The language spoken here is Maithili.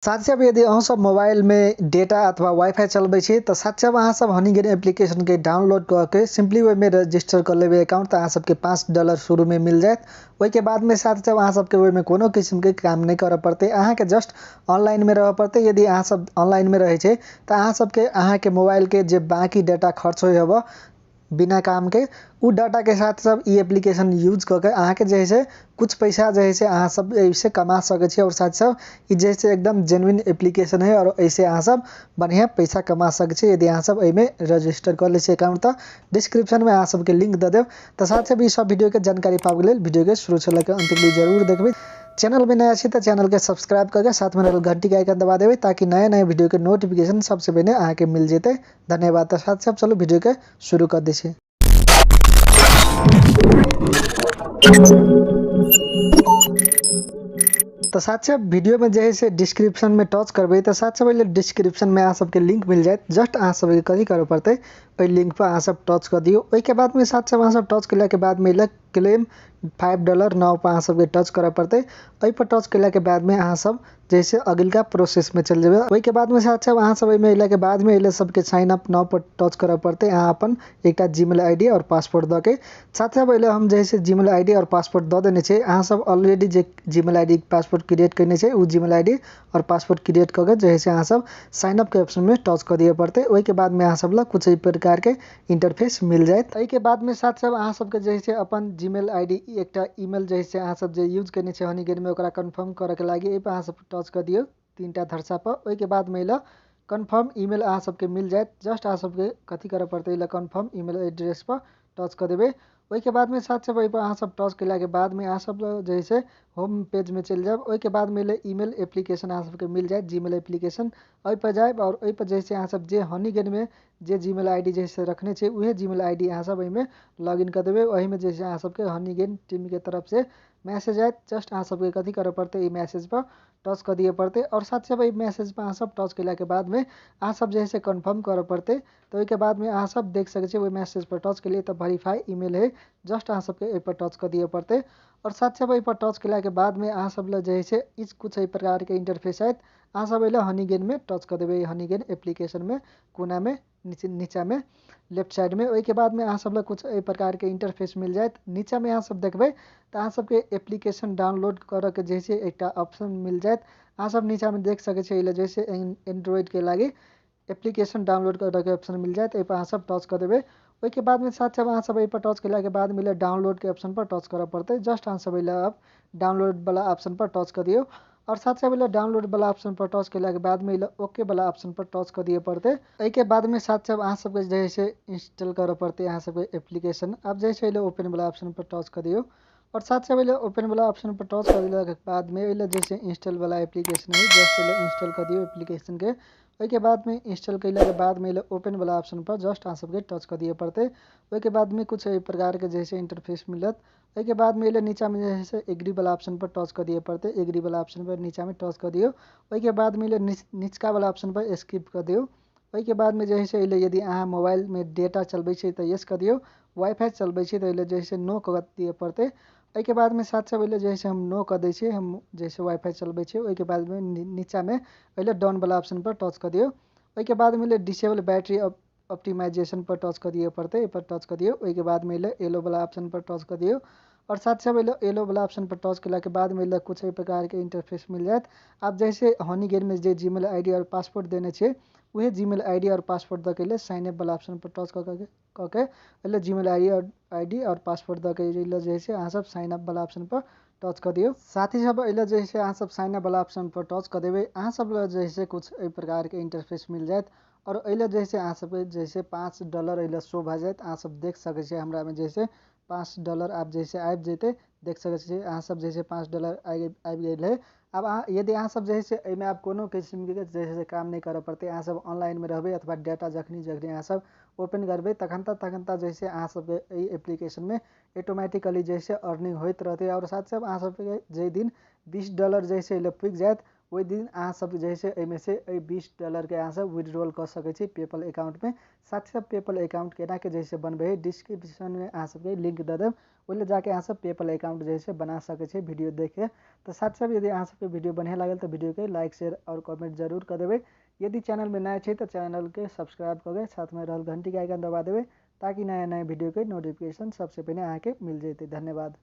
साथ साथ यदि अहाँ सब मोबाइल में डेटा अथवा वाईफाई चलबै छी तो साथ साथ अहाँ सब हनीगेन एप्लीकेशन के डाउनलोड कऽ के सिंपली ओहिमे रजिस्टर कर लेबै अकाउंट तऽ अहाँ सबके $5 शुरू में मिल जायत। ओहिके बाद में साथ साथ अहाँ सबके ओहिमे कोनो किस्म के काम नहि करऽ पड़तै, अहाँके जस्ट ऑनलाइन में रहऽ पड़तै। यदि अहाँ सब ऑनलाइन में रहै छै तऽ अहाँ सबके अहाँके मोबाइल के जे बाकी डेटा खर्च होइ हबऽ बिना काम के उ डाटा के साथ सब ई एप्लीकेशन यूज कऽ के अहाँके जे है से कुछ पैसा जे है से अहाँ सब एहिसे कमा सकै छी। और साथ साथ ई जे है से एकदम जेन्युइन एप्लीकेशन है और ऐसे अहाँ सब बढ़िया पैसा कमा सकै छी यदि अहाँ सब एहिमे रजिस्टर कर लै छी अकाउंट। तऽ डिस्क्रिप्शन में अहाँ सबके लिंक दऽ देब। तऽ साथ साथ ई सब वीडियो के जानकारी पाबऽ लेल वीडियो के शुरू से लऽ के अंत तक जरूर देखबै। चैनल में नया छी तऽ चैनल के सब्सक्राइब करके साथ में रहल घंटी के आइकन दबा देबै ताकि नया नया वीडियो के नोटिफिकेशन सबसे पहले अहाँके मिल जेतै। धन्यवाद। तऽ साथ साथ चलू वीडियो के शुरू कर दै छी। तऽ साथ साथ वीडियो में जे है से डिस्क्रिप्शन में टच करबै तऽ साथ साथ पहिले डिस्क्रिप्शन में अहाँ सबके लिंक मिल जायत। जस्ट अहाँ सबके कथी करऽ पड़तै, ओहि लिंक पर अहाँ सब टच कऽ दियौ। ओहिके बाद में साथ साथ अहाँ सब टच केलाके बाद में क्लेम $5 नाव पर अहाँ सबके टच करऽ पड़तै। एहि पर टच केलाके बाद में अहाँ सब जैसे अगिलका प्रोसेस में चलि जेबै। ओहिके बाद में साथ साथ अहाँ सब एहिमे अयलाके बाद में एहि सबके साइन अप नाव पर टच करऽ पड़तै। अहाँ अपन एकटा जीमेल I D और पासवर्ड दऽ के साथ साथ पहिले हम जे है जीमेल I D और पासवर्ड दऽ देने छै। अहाँ सब ऑलरेडी जे Gmail I D password create केने छै ओ जीमेल I D और पासवर्ड क्रिएट कऽ के जे है से अहाँ सब साइन अप के ऑप्शन में टच कऽ दिअ पड़तै। ओहिके बाद में अहाँ सब लग कुछ एहि प्रकार के इंटरफेस मिल जायत। एहिके बाद में साथ साथ अहाँ सबके जे है से अपन जीमेल I D एकटा ईमेल जे है से अहाँ सब जे यूज केने छै हनीगेन में ओकरा कन्फर्म करऽ के लागि एहि पर अहाँ सब टच कऽ दियौ तीनटा धरसा पर। ओहिके बाद में एल कन्फर्म ईमेल अहाँ सबके मिल जायत। जस्ट अहाँ सबके कथी करऽ पड़तै, एल कन्फर्म ईमेल एड्रेस पर टच कऽ देबै। ओहिके बाद में साथ साथ एहि पर अहाँ सब टच केलाके बाद में अहाँ सब जे है से होम पेज में चलि जायब। ओहिके बाद में ईमेल एप्लीकेशन अहाँ सबके मिल जायत, जीमेल एप्लीकेशन एहि पर जायब और एहि पर जे है से अहाँ सब जे हनीगेन में जे जीमेल I D जे है से रखने छै उहे जीमेल I D अहाँ सब एहिमे लॉगिन कऽ देबै। ओहिमे जे है से अहाँ सबके हनीगेन टीम के तरफ से मैसेज आयत। जस्ट अहाँ सबके कथी करऽ पड़तै, ई मैसेज पर टच कऽ दिअ पड़तै। और साथ साथ एहि मैसेज पर अहाँ सब टच केलाके बाद में अहाँ सब जे है से कन्फर्म करऽ पड़तै। तऽ ओहिके बाद में अहाँ सब देख सकै छियै ओहि मैसेज पर टच केलियै तऽ वेरीफाई ईमेल है, जस्ट अहाँ सबके एहि पर टच कऽ दिअ पड़तै। और साथ साथ एहि पर टच केलाके बाद में अहाँ सब लग जे है से इस कुछ एहि प्रकार के इंटरफेस आयत। अहाँ सब एहि हनीगेन में टच कऽ देबै, हनीगेन एप्लीकेशन में कोना में नीचा में लेफ्ट साइड में। ओहिके बाद में अहाँ सब लग कुछ एहि प्रकार के इंटरफेस मिल जायत। नीचा में अहाँ सब देखबै तऽ अहाँ सबके एप्लीकेशन डाउनलोड करऽ के जे है एकटा ऑप्शन मिल जायत। अहाँ सब नीचा में देख सकै छियै एहि जैसे एंड्रॉइड के लागि एप्लीकेशन डाउनलोड करऽ के ऑप्शन मिल जायत। एहि पर अहाँ सब टच कऽ देबै। ओहिके बाद में साथ साथ अहाँ सब एहि पर टच केलाके बाद मिले डाउनलोड के ऑप्शन पर टच करऽ पड़तै। जस्ट अहाँ सब एहि अब डाउनलोड वाला ऑप्शन पर टच कऽ दियौ। और साथ साथ एहि डाउनलोड वाला ऑप्शन पर टच केलाके बाद में ओके वाला ऑप्शन पर टच कऽ दिअ पड़तै। एहिके बाद में साथ साथ अहाँ सबके जे है से इंस्टॉल करऽ पड़तै अहाँ सबके एप्लीकेशन। आब जे है से ओपन वाला ऑप्शन पर टच कऽ दियौ। और साथ साथ एहि ओपन वाला ऑप्शन पर टच कऽ देलाके बाद में एहि जे है इंस्टॉल वाला एप्लीकेशन है जस्ट एहि इंस्टॉल कऽ दियौ एप्लीकेशन के। ओहिके बाद में इंस्टॉल केलाके बाद में ओपन वाला ऑप्शन पर जस्ट अहाँ सबके टच कऽ दिअ पड़तै। ओहिके बाद में कुछ एहि प्रकार के जे है से इंटरफेस मिलत। ओहिके बाद में एहि नीचा में जे है से एग्री वाला ऑप्शन पर टच कऽ दिअ पड़तै। एग्री वाला ऑप्शन पर नीचा में टच कऽ दियौ। ओहिके बाद में एहि निचका वाला ऑप्शन पर स्किप कऽ दियौ। ओहिके बाद में जे है से एहि यदि अहाँ मोबाइल में डेटा चलबै छी तऽ यस कऽ दियौ, वाईफाई चलबै छी तऽ एहि जे है से नो कऽ दिअ पड़तै। एहिके बाद में साथ साथ एहि जे है से हम नो कऽ दै छियै, हम जैसे वाईफाई चलबै छियै। ओहिके बाद में नीचा में एहि डन वाला ऑप्शन पर टच कऽ दियौ। ओहिके बाद में डिसेबल बैटरी ऑप्टिमाइजेशन पर टच कऽ दिअ पड़तै, एहि पर टच कऽ दियौ। ओहिके बाद में एलो वाला ऑप्शन पर टच कऽ दियौ। और साथ साथ एलो वाला ऑप्शन पर टच केलाके बाद में कुछ एहि प्रकार के इंटरफेस मिल जायत। आब जैसे हनीगेन में जे जीमेल I D और पासवर्ड देने छै उहे जीमेल I D और पासवर्ड दऽ के साइन अप वाला ऑप्शन पर टच कऽ के एहि जीमेल I D और पासवर्ड दऽ के जे है से अहाँ सब साइन अप वाला ऑप्शन पर टच कऽ दियौ। साथ ही सब एहि जे है से अहाँ सब साइन अप वाला ऑप्शन पर टच कऽ देबै। अहाँ सब जे है से कुछ एहि प्रकार के इंटरफेस मिल जायत। और एहि जे है से अहाँ सबके जे है से $5 एहि शो भऽ जायत। अहाँ सब देख सकै छियै हमरा में जे है से $5 आब जे है से आबि जेतै। देख सकै छियै अहाँ सब जे है से $5 आबि गेल है। आब अहाँ यदि अहाँ सब जे है से एहिमे आब कोनो किस्मके जे है से काम नहि करऽ पड़तै। अहाँ सब ऑनलाइनमे रहबै अथवा डेटा जखनी जखनी अहाँ सब ओपन करबै तखन तऽ जे है से अहाँ सबके एहि एप्लीकेशनमे ऑटोमेटिकली जे है से अर्निंग होइत रहतै। और साथ साथ अहाँ सबके जाहि दिन $20 जे है से पुगि जायत ओहि दिन अहाँ सब जे है एहिमे से एहि $20 के अहाँ सब विड्रॉल कऽ सकै छी पेपल अकाउंट में। साथ ही साथ पेपल अकाउंट केना के जैसे बनबै है, डिस्क्रिप्शन में अहाँ सबके लिंक दऽ देब, ओहि लए जाके अहाँ सब पेपल अकाउंट जे है बना सकै छी वीडियो देख के। तऽ साथ साथ यदि अहाँ सबके वीडियो बढ़िया लागल तऽ वीडियो के लाइक, शेयर और कमेंट जरूर कऽ देबै। यदि चैनल में नया छै तऽ चैनल के सब्सक्राइब कऽ के साथ में रहल घंटी के आइकन दबा देबै, ताकि नया नया वीडियो के नोटिफिकेशन सबसे पहिने अहाँके मिल जेतै। धन्यवाद।